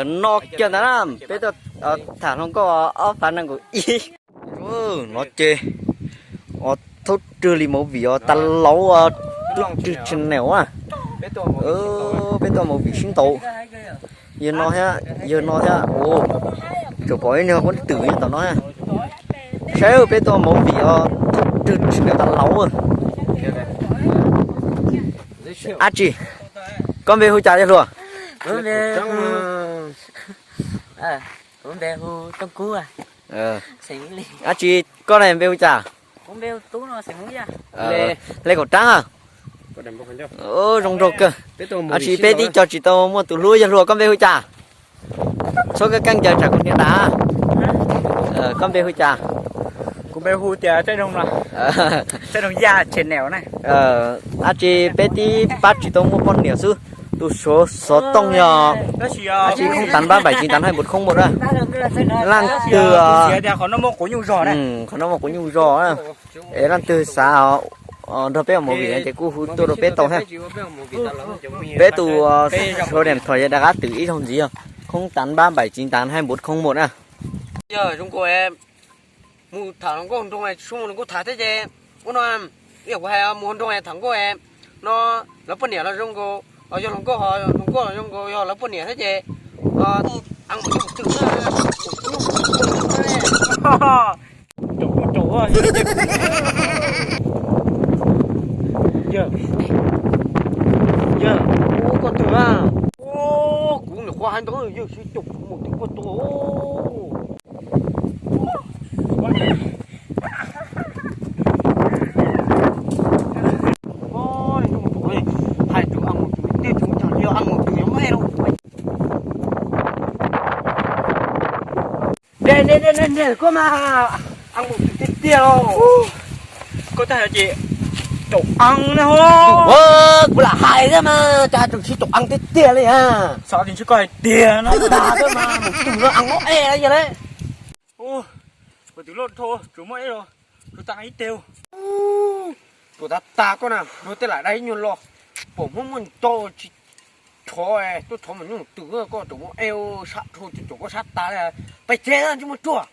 No kiag ntag na, peb tuaj tham hluas nkauj ob phav nees nkaum ib. No ces, o, thaub rwg li movie os, tas laus os, tub rwg channel a. Peb tuaj movie sib ntaus. Yawg no thiab, yawg no thiab, o, tsuas pom ib niag huab twm nyob tom no. Saib peb tuaj movie os, thaub rwg channel tas laus. Ab tsi, koj npe hu cas yawg hluas? Ab tsi, koj ne npe hu cas? Le Kaum Rab a. Zoo nraug kawg. Ab tsi peb tib co tsis tau muaj tus hlub, yawg hluas koj npe hu cas? Txhob keej keej ncaws tsam kuv hnia tas. Koj npe hu cas? Kuv npe hu tias Tsaib Zoo, Tsaib Zoo Yaj channel na. Ab tsi peb tib pab tsis tau muaj poj niam xwb, tus suav xov tooj yog ab tsi khoob tav npab npaim txiv tav nhaij npum khoob npum na. Leej twg, qhov no muaj quav nyuj zog, es leej twg xav nrog peb ua movie ces kuj hu tuaj rau peb tau thiab. Peb tus suav diam thaum yav dab qab twm ib zaug ntxiv, khoob tav npab npaim txiv tav nhaij npum khoob npum na. Yog zoo nkaus mus tham hluas nkauj nroog, tsis mus hluas nkauj tham thiab ces, ua no, ib yam kuv hais mus hluas nraug tham nkauj no, lawv poj niam los zoo nkaus, yog hluas nkauj, hluas nkauj los zoo nkaus yog lawv poj niam thiab ces, twm, yog, koj twm a, kuv nyuam qhuav hais ntawd yog sib caum mus twm koj tua. Hais tus a mus twm tiag, tus ntawd yog a mus twm yog mej lauj. Niam, niam, niam, koj mas a mus twm tiag tiag lauj. Koj tag ces caum a na ho. Kuv lam hais thiab mas, cas tseem sib caum a tiag tiag li a. Xav tias ntshe koj hais tiag no. Hais tiag thiab mas, mus twm no a mob e yog le. Ua twm loj dhau, tsuas muaj ib los, tsuas tag ib teg. Tuam tas tas koj na, luag tej lam dai ib nyuag los, pom Hmoob muaj ntau tsis thov, tuaj thov mas nyuj twm koj tsuas muaj e, sab dhau tsuas koj sab tas li. Pais tsev tsis muaj ruaj.